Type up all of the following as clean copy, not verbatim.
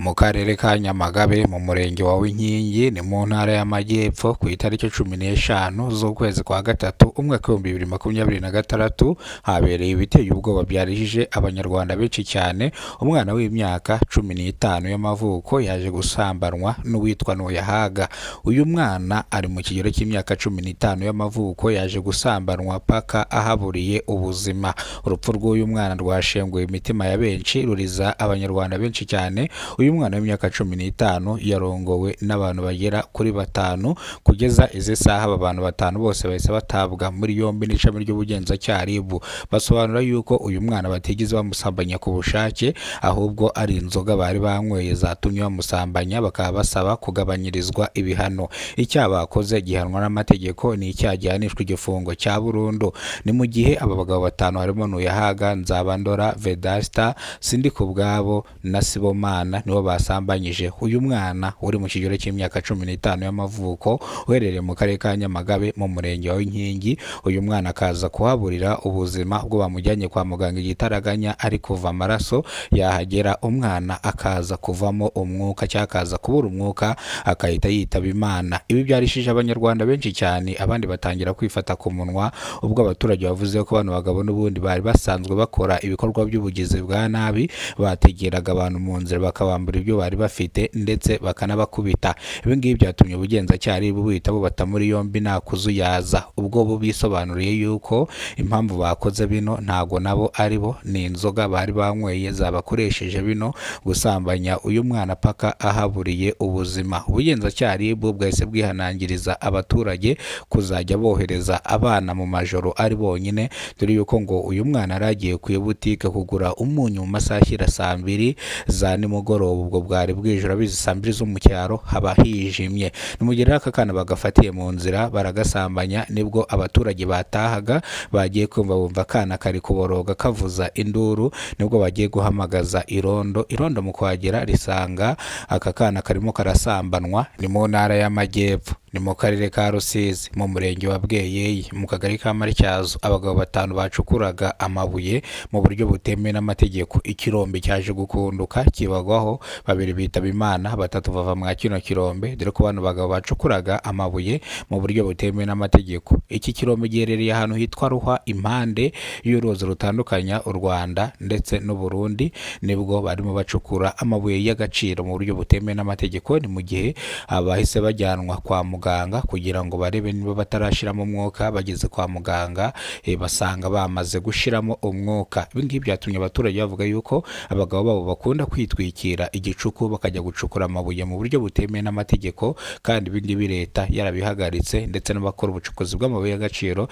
Mu karere ka Nyamagabe mu murenge wa Winkingi ni mu ntara y'Amajyepfo ku itariki 15 z'ukwezi kwa gatatu umwaka 2026 habereye ibiteye ubwoba byarijije Abanyarwanda benshi cyane. Umwana w'imyaka 15 y'amavuko yaje gusambanwa n'uwitwa Ntuyahaga. Uyu mwana ari mu kigero cy'imyaka 15 y'amavuko, yaje gusambanwa paka ahaburiye ubuzima. Urupfu rw'uyu mwana rwashenguye imitima ya benshi, ruriza Abanyarwanda benshi cyane. Uyu mwana w'imyaka 15 yarongowe n'abantu bagera kuri batanu. Kugeza izi saha aba bantu batanu bose bahise batabwa muri yombi n'ishami ry'ubugenzacyaha RIB. Basobanura yuko uyu mwana batigeze bamusambanya ku bushake, ahubwo ari inzoga bari banyweye zatumye bamusambanya, bakaba basaba kugabanyirizwa ibihano. Icyaha bakoze gihanwa n'amategeko, ni icyaha gihanishwa igifungo cya burundu. Ni mu gihe aba bagabo batanu harimo Ntuyahaga, Nzabandora Vedasta, Sindikubwabo na Sibomana nibo basambanyije uyu mwana uri mu kigero cy'imyaka 15 y'amavuko, uherereye mu karere ka Nyamagabe mu murenge wa Inkingi. Uyu mwana akaza kuhaburira ubuzima ubwo bamujyanye kwa muganga igitaraganya ari kuva amaraso, yahagera umwana akaza kuvamo umwuka cyangwa akaza kubura umwuka akahita yitaba Imana. Ibi byarishije Abanyarwanda benshi cyane, abandi batangira kwifata ku munwa ubwo abaturage bavuze ko bano bagabo n'ubundi bari basanzwe bakora ibikorwa by'ubugizi bwa nabi, bategeraga abantu mu nzira bakabambura ibyo bari bafite ndetse bakanabakubita. Ibi ngibi byatumye ubugenzacyaha RIB buhita bubata muri yombi nta kuzuyaza, ubwo bo bisobanuriye yuko impamvu bakoze bino ntago nabo ari bo, ni inzoga bari banyweye zabakoresheje bino gusambanya uyu mwana paka ahaburiye ubuzima. Ubugenzacyaha RIB bwahise bwihanangiriza abaturage kuzajya bohereza abana mu majoro ari bonyine, dore yuko ngo uyu mwana yari agiye ku ibutike kugura umunyu mu masaha ashyira saa mbiri za nimugoroba, ubwo bwari bwije, urabizi saa mbiri zo mu cyaro haba hijimye. Ni mu gihe rero aka kana bagafatiye mu nzira baragasambanya, nibwo abaturage batahaga bagiye kumva bumva akana kari kuboroga kavuza induru, nibwo bagiye guhamagaza irondo. Irondo mu kuhagera risanga aka kana karimo karasambanwa. Ni mu ntara y'Amajyepfo, ni mu karere ka Rusizi, mu murenge wa Bweyeye, mu kagari ka Matyazo, abagabo batanu bacukuraga amabuye mu buryo butemewe n'amategeko. Ikirombe cyaje gukunduka kibagwaho, babiri bitaba Imana, batatu bava mwa kino kirombe, dore ko bano bagabo bacukuraga amabuye mu buryo butemewe n'amategeko. Iki kirombe giherereye ahantu hitwa Ruhwa, impande y'uruzi rutandukanya u Rwanda ndetse n'u Burundi, nibwo barimo bacukura amabuye y'agaciro mu buryo butemewe n'amategeko. Ni mu gihe abahise bajyanwa kwa muganga kugira ngo barebe niba batarashiramo umwuka. Bageze kwa muganga basanga bamaze gushiramo umwuka. Ibi ngibi byatumye abaturage bavuga yuko abagabo babo bakunda kwitwikira igicuku bakajya gucukura amabuye mu buryo butemewe n'amategeko, kandi ibi ngibi leta yarabihagaritse, ndetse n'abakora ubucukuzi bw'amabuye y'agaciro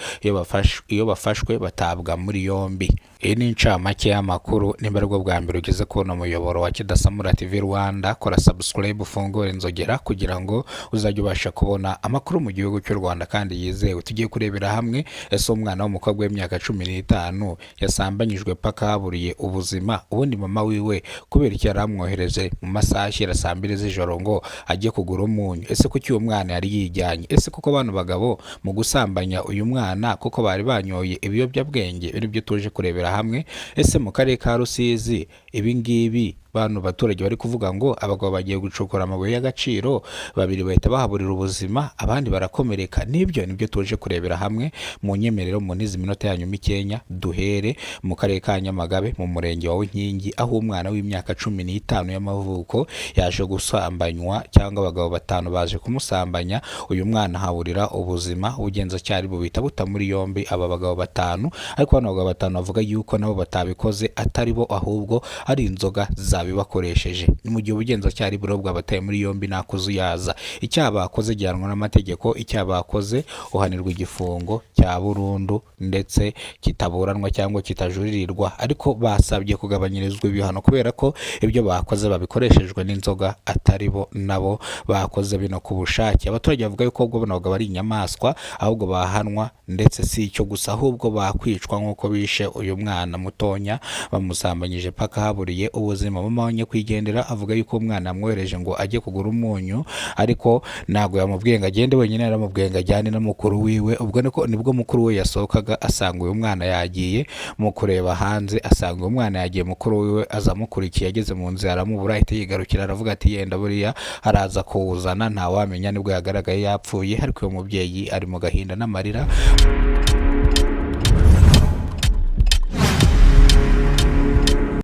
iyo bafashwe batabwa muri yombi. Iyi ni incamake y'amakuru. Nimba aribwo bwa mbere ugeze kubona umuyoboro wa Kidasamura TV Rwanda, kora subscribe, ufungure inzogera kugira ngo uzajye ubasha kubona amakuru mu gihugu cy'u Rwanda kandi yizewe. Tugiye kurebera hamwe: ese umwana w'umukobwa w'imyaka 15 yasambanyijwe paka haburiye ubuzima, ubundi mama wiwe kubera icyo yari amwohereje mu masaha ashyira saa mbiri z'ijoro ngo ajye kugura umunyu? Ese kuki uwo mwana yari yijyanye? Ese kuko bano bagabo mu gusambanya uyu mwana kuko bari banyoye ibiyobyabwenge? Ibi nibyo tuje kurebera hamwe. Ese mu karere ka Rusizi ibi ngibi bano baturage bari kuvuga ngo abagabo bagiye gucukura amabuye y'agaciro, babiri bahita bahaburira ubuzima, abandi barakomereka, nibyo nibyo tuje kurebera hamwe. Mu nyemerero mu n'izi minota yanyu mikenya, duhere mu karere ka Nyamagabe mu murenge wa Winkingi, aho umwana w'imyaka 15 y'amavuko yaje gusambanywa, cyangwa abagabo batanu baje kumusambanya, uyu mwana ahaburira ubuzima. Ubugenzacyaha bubita buta muri yombi aba bagabo batanu, ariko bano bagabo batanu bavuga yuko nabo batabikoze atari bo, ahubwo ari inzoga zabibakoresheje. Ni mu gihe ubugenzacyaha buriho bwabataye muri yombi nta kuzuyaza. Icyaha bakoze gihanwa n'amategeko, icyaha bakoze uhanirwa igifungo cya burundu ndetse kitaburanwa cyangwa kitajuririrwa, ariko basabye kugabanyirizwa ibihano kubera ko ibyo bakoze babikoreshejwe n'inzoga, atari bo nabo bakoze bino ku bushake. Abaturage bavuga yuko ubwo bano bagabo ari inyamaswa, ahubwo bahanwa, ndetse si icyo gusa, ahubwo bakwicwa nk'uko bishe uyu mwana mutonya bamusambanyije paka haburiye ubuzima. Mu Mama wa nyakwigendera avuga yuko umwana yamwohereje ngo ajye kugura umunyu, ariko ntabwo yamubwiye ngo agende wenyine, yaramubwiye ngo ajyane na mukuru wiwe. Ubwo nibwo mukuru we yasohokaga asanga uyu mwana yagiye. Mu kureba hanze asanga uyu mwana yagiye, mukuru wiwe aza amukurikiye, ageze mu nzira aramubura, ahita yigarukira, aravuga ati yenda buriya araza kuwuzana, ntawamenya. Nibwo yagaragaye yapfuye, ariko uyu mubyeyi ari mu gahinda n'amarira.